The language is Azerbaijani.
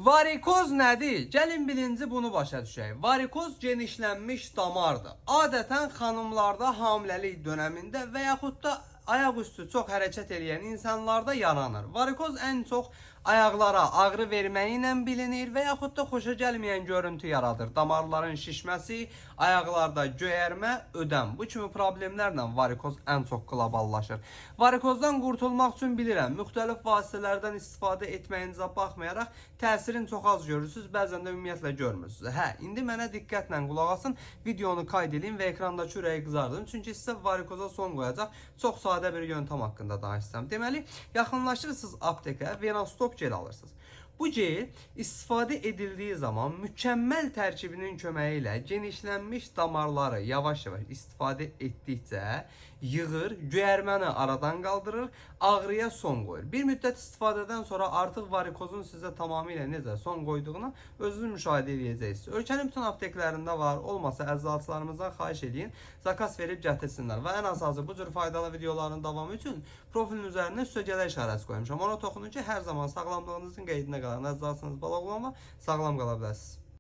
Varikoz nədir? Gəlin birinci bunu başa düşək. Varikoz genişlənmiş damardır. Adətən xanımlarda hamiləlik dönəmində və yaxud da ayaq üstü çox hərəkət eləyən insanlarda yaranır. Varikoz ən çox ayaqlara ağrı verməyi ilə bilinir və yaxud da xoşa gəlməyən görüntü yaradır. Damarların şişməsi, ayaqlarda göyərmə, ödəm. Bu kimi problemlərlə varikoz ən çox qloballaşır. Varikozdan qurtulmaq üçün bilirəm, müxtəlif vasitələrdən istifadə etməyinizə baxmayaraq təsirini çox az görürsüz, bəzən də ümumiyyətlə görmürsünüz. Hə, indi mənə diqqətlə qulaq asın, videonu kayd edin və ekrandakı ürəyi qızardın. Çünki sizə varikoza son qoyacaq çox sadə bir yöntəm haqqında danışacağam. Deməli, yaxınlaşırsınız aptekə, Venastop gel alırsınız. Bu gel istifadə edildiyi zaman mükəmməl tərkibinin köməyi ilə genişlənmiş damarları yavaş-yavaş istifadə etdikcə yığır, göyərməni aradan qaldırır, ağrıya son qoyur. Bir müddət istifadədən sonra artıq varikozun sizə tamamilə necə son qoyduğunu özünüz müşahidə edəcəksiniz. Ölkənin bütün apteklərində var, olmasa əczaçılarımızdan xahiş eləyin, zakaz verib gətirsinlər. Və ən əsası bu cür faydalı videoların davamı üçün profilin üzərinə üstəgələ işarəsi qoymuşam. Ona toxunun ki, hər zaman sağlamlığınızın qeydinə qalan əczaçınız Balaqulama sağlam qala bilərsiniz.